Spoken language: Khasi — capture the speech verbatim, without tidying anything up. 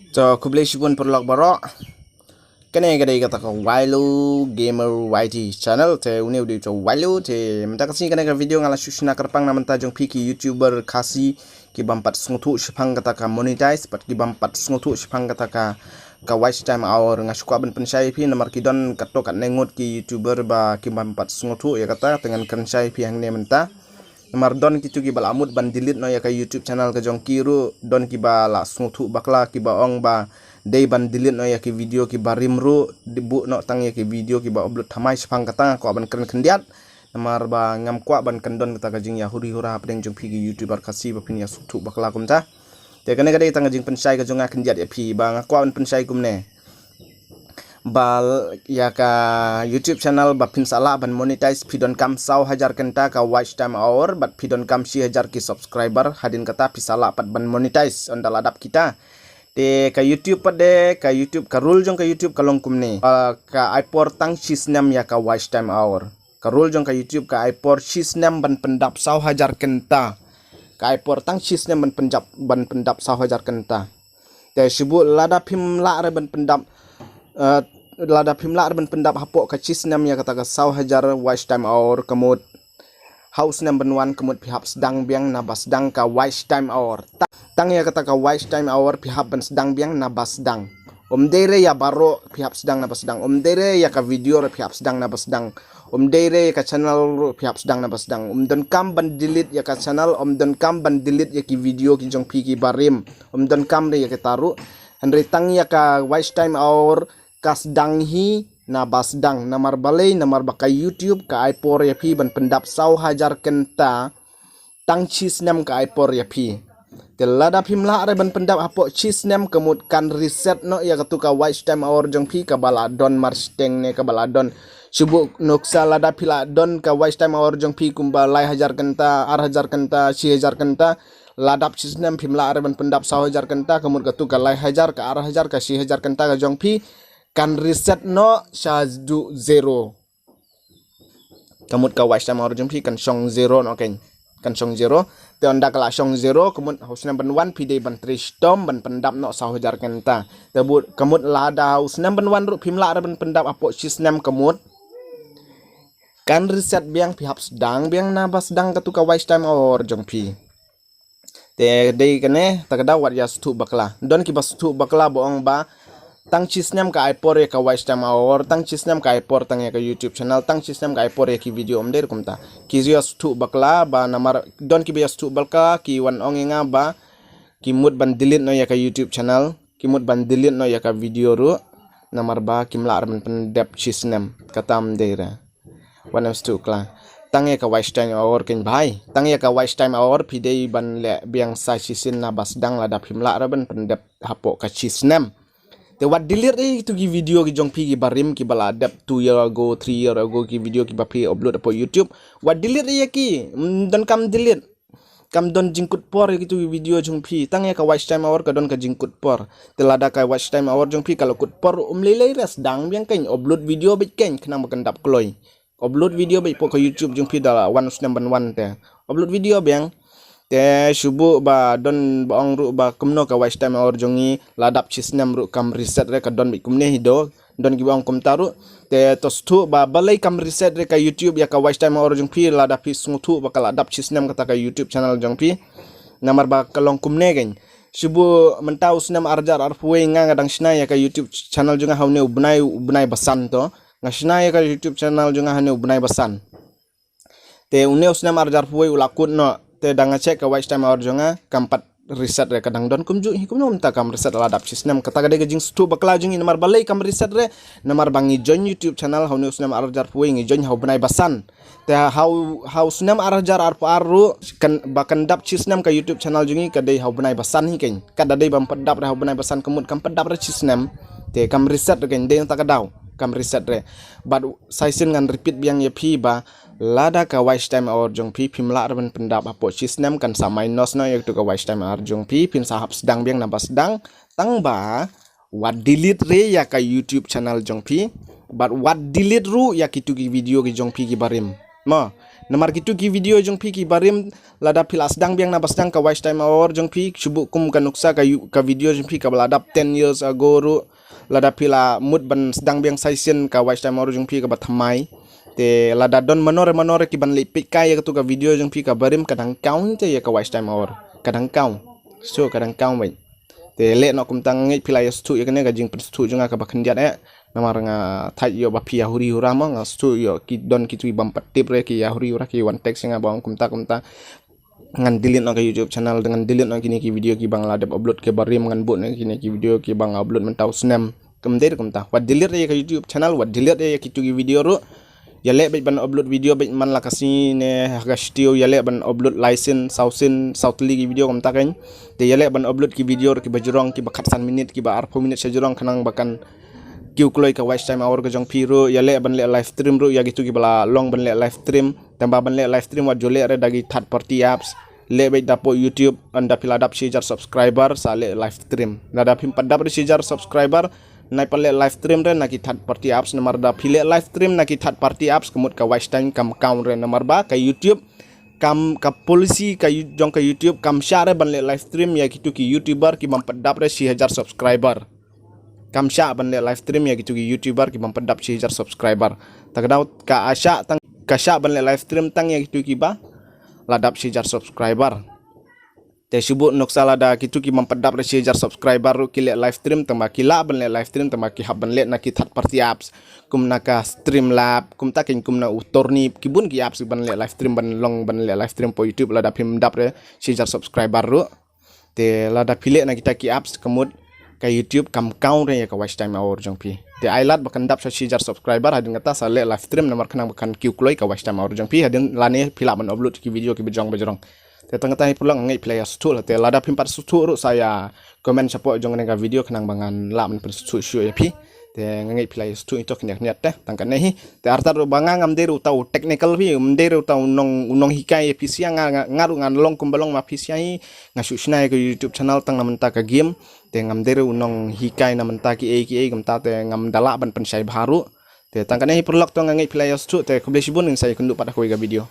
To, khublei shibun paralok baroh. Kane ka dei kata ka Wailo Gamer Y T channel, te une u dei u Wailo, te mynta ka sngi kane ka video nga la shu shna kyrpang na bynta jong phi ki YouTuber Khasi ki bym pat sngewthuh shaphang kata ka monetize, bad ki bym pat sngewthuh shaphang kata ka, ka watch time hour. Nga shu kwah ban pynshai phi namar ki don katto katne ngut ki YouTuber ba ki bym pat sngewthuh ïa kata, te ngan kren shai phi hangne mynta. Namar don kitu kiba la mut ban delete noh ïa ka YouTube channel ka jong ki ruh, don kiba la sngewthuh bakla, kiba ong ba dei ban delete noh ïa ki video kiba rim ruh, buh noh tang ïa ki video kiba upload thymmai shaphang kata. Nga kwah ban kren khyndiat namar ba ngam kwah ban kyndon kata ka jingïahuri hura hapdeng jong phi ki YouTuber Khasi ba phin ïa sngewthuh bakla kumta. Te kane ka dei tang ka jingpynshai ka jong nga khyndiat ïa phi, ba nga kwah ban pynshai kumne. Ba ïa ka YouTube channel ba phin sa lah ban monetize, phi donkam saw hajar kynta ka watch time hour, bad phi donkam shi hajar ki subscriber, hadien kata phi sa lah pat ban monetize, ynda la dap kita. Te ka YouTube pat de, ka YouTube, ka rule jong ka YouTube ka long kumne. Ba ka ai por tang shi snem ïa ka watch time hour. Ka rule jong ka YouTube ka ai por shi snem ban pyndap saw hajar kynta. Ka ai por tang shi snem ban pyndap, ban pyndap saw hajar kynta. Te shu buh lada phim lah re ban pyndap, eh, lada phim lah re ban pyndap hapoh ka shi snem ïa kata ka saw hajar watch time hour, ka mut ha u snem ban wan ka mut phi hap sdang biang na ba sdang ka watch time hour. Ta-, tang ïa kata ka watch time hour phi hap ban sdang biang na ba sdang. Um dei re ïa baroh phi hap sdang na ba sdang. Um dei re ïa ka video re phi hap sdang na ba sdang. Um dei re ïa ka channel ruh phi hap sdang na ba sdang. Um donkam ban delete ïa ka channel, um donkam ban delete ïa ki video ki jong phi kiba rim. Um donkam re ïa kita ruh. Hynrei tang ïa ka watch time hour ka sdang hi na ba sdang. Namar balei, namar ba ka YouTube ka ai por ïa phi ban pyndap saw hajar kynta tang shi snem ka ai por ïa phi. Te lada phim lah re ban pyndap hapoh shi snem ka mut kan reset noh ïa katu ka watch time hour jong phi kaba la don marshiteng ne kaba la don. Shu buh nuksa lada phi la don ka watch time hour jong phi kumba lai hajar kynta, ar hajar kynta, shi hajar kynta. Lada phim shi snem phim lah re ban pyndap saw hajar kynta ka mut katu ka lai hajar, ka ar hajar, ka shi hajar kynta ka jong phi kan reset noh sha duh zero. Ka mut ka watch time hour jong phi kan shong zero noh keiñ. Kan shong zero. Te ynda ka la shong zero, ka mut ha u snem ban wan phi dei ban trei shitom ban pyndap noh saw hajar kynta. Te buh ka mut lada ha u snem ban wan ruh phim lah re ban pyndap hapoh shi snem ka mut kan reset biang, phi hap sdang biang na ba sdang katu ka watch time hour jong phi. Te dei kane, ta ka daw wat ïa sngewthuh bakla. Don kiba sngewthuh bakla ba ong ba tang shi snem ka ai por ïa ka watch time hour, tang shi snem ka ai por tang ïa ka YouTube channel, tang shi snem ka ai por ïa ki video. Um dei ruh kumta. Ki ïa sngewthuh bakla ba namar don kiba ïa sngewthuh bakla, ki wan ong ïa nga ba ki mut ban delete noh ïa ka YouTube channel, ki mut ban delete noh ïa ka video ruh namar ba kim lah re ban pyndep shi snem. Kata um dei re. Wat nym sngewthuh bakla. Tang ïa ka watch time hour keiñ bhai. Tang ïa ka watch time hour phi dei ban leh biang sa shisien na ba sdang lada phim lah re ban pyndep hapoh ka shi snem. Te wat delete re kitu ki video ki jong phi kiba rim kiba la dep two year ago, three year ago ki video kiba phi upload hapoh YouTube. Wat delete re ïa ki. Mm, donkam delete. Kam don jingkut por ïa kitu ki video jong phi. Tang ïa ka watch time hour ka don ka jingkut por. Te lada ka watch time hour jong phi ka la kut por um lei lei re sdang biang keiñ, upload video beit keiñ khnang ba kan dap kloi. Upload video beit hapoh ka YouTube jong phi da la wan u snem ban wan te. Upload video biang. Te shu buh ba don ba ong ruh ba kumno ka watch time hour jong ngi la dap shi snem ruh kam reset re, ka don beit kumne hi do. Don kiba ong kumta ruh. Te to sngewthuh ba balei kam reset re ka YouTube ïa ka watch time hour jong phi lada phi sngewthuh ba ka la dap shi snem kata ka YouTube channel jong phi. Namar ba ka long kumne keiñ. Shu buh mynta u snem ar hajar arphew wei nga nga dang shna ïa ka YouTube channel jong nga ha une u bnai, u bnai ba san to. Nga shna ïa ka YouTube channel jong nga ha une u bnai ba san. Te une u snem ar hajar arphew wei u la kut noh, te da nga check ka watch time hour jong nga, kam pat reset re, ka dang don kumjuh hi. Kumno mynta kam reset la dap shi snem? Kata ka dei ka jingsngewthuh bakla jong ngi. Namar balei kam reset re? Namar ba ngi join YouTube channel ha une u snem ar hajar arphew wei, ngi join ha u bnai ba san. Te ha u, ha u snem ar hajar arphew ar ruh, kan, ba kan dap shi snem ka YouTube channel jong ngi ka dei ha u bnai ba san hi keiñ. Kat da dei bym pat dap re ha u bnai ba san ka mut kam pat dap re shi snem. Te kam reset re keiñ, dei na kata ka daw kam reset re. Bad sa shisien ngan repeat biang ïa phi ba lada ka watch time hour jong phi phim lah re ban pyndap hapoh shi snem, kan sa minus noh ïa katu ka watch time hour jong phi, phin sa hap sdang biang na ba sdang. Tang ba wat delete re ïa ka YouTube channel jong phi. Bad wat delete ruh ïa kitu ki video ki jong phi kiba rim. Mo, Namar kitu ki video jong phi ki barim, lada phi la sdang biang na ba sdang ka watch time hour jong phi, shu buh kum ka nuksa ka, ka video jong phi kaba la dap ten years ago ruh, lada phi la mut ban sdang biang sa shisien ka watch time hour jong phi kaba thymmai. Te lada don mano re mano re ki ban leit peit kai ïa katu ka video jong phi ka barim, ka dang count te ïa ka watch time hour. Ka dang count. So ka dang count wei. Te leh noh kumta, nga ngeit phi la ïa sngewthuh ïa kane ka jingpynsngewthuh jong nga kaba khyndiat eh. Namar nga thait ïoh ba phi ïa huri hura mo, nga sngewthuh ïoh ki don kitu ki bym pat tip re ki ïa huri hura ki wan text ïa nga ba ong kumta kumta. Ngan delete noh ka YouTube channel, ngan delete noh kine ki video kiba nga la dep upload ki barim, ngan buh noh kine ki video kiba nga upload mynta u snem. Kam dei kumta. Wat delete ïa ka YouTube channel, wat delete ïa kitu ki video ruh. Ïaleh beit ban upload video beit man la ka sngi ne ha ka shuh, ïaleh ban upload lai sien, saw sien, saw tylli ki video kumta kein. Te ïaleh ban upload ki video ruh kiba jrong, kiba khatsan minit, kiba arphew minit sha jrong, khnang ba kan kiew kloi ka watch time hour ka jong phi ruh. Ïaleh ban leh live stream ruh ïa kitu kiba la long ban leh live stream. Tangba ban leh live stream wat ju leh re da ki third party apps. Leh beit da pok YouTube, ynda phi la dap shi hajar subscriber sa leh live stream. Lada phim pat dap re shi hajar subscriber, nai pat leh live stream re na ki third party apps, namar da phi leh live stream na ki third party apps, ka mut ka watch time kam count re, namar ba ka YouTube kam, ka policy ka You-, jong ka YouTube kam shah re ban leh live stream ïa kitu ki YouTuber ki bym pat dap re shi hajar subscriber. Kam shah ban leh live stream ïa kitu ki YouTuber ki bym pat dap shi hajar subscriber. Ta ka daw ka shah tang, ka shah ban leh live stream tang ïa kitu kiba la dap shi hajar subscriber. Te shu buh nuksa, lada kitu ki bym pat dap re shi hajar subscriber ruh ki leh live stream, tangba ki lah ban leh live stream, tangba ki hap ban leh na ki third party apps, kum na ka Streamlabs, kumta kein, kum na u Turnip, ki bun ki apps ban leh live stream, ban long ban leh live stream pok YouTube lada phim dap re shi hajar subscriber ruh. Te lada phi leh na kita ki apps, ka mut ka YouTube kam count re ïa ka watch time hour jong phi. Te ai lad ba kan dap sha shi hajar subscriber, hadien kata sa leh live stream, namar khnang ba kan kiew kloi ka watch time hour jong phi, hadien lane phi lah ban upload ki video kiba jrong ba jrong. Te tang kata hi paralok, nga ngeit phi la ïa sngewthuh la, te lada phim pat sngewthuh ruh sa ïa comment shapoh jong kane ka video khnang ba ngan lah ban pynsngewthuh shuh ïa phi. Te nga ngeit phi la ïa sngewthuh ito khyndiat khyndiat te tang kane hi. Te artat ruh ba nga ngam dei ruh uta u technical phi, ngam dei ruh uta u nong, u nonghikai ïa phi sha, nga, nga, nga ruh ngan long kumba long ma phi sha hi. Nga shu shna ïa ka YouTube channel tang na bynta ka game. Te ngam dei ruh u nonghikai na bynta kiei kiei kumta, te ngam da lah ban pynshai bha ruh. Te tang kane hi paralok, to nga ngeit phi la ïa sngewthuh, te khublei shibun, ngin sa ïakynduh pat ha kawei ka video.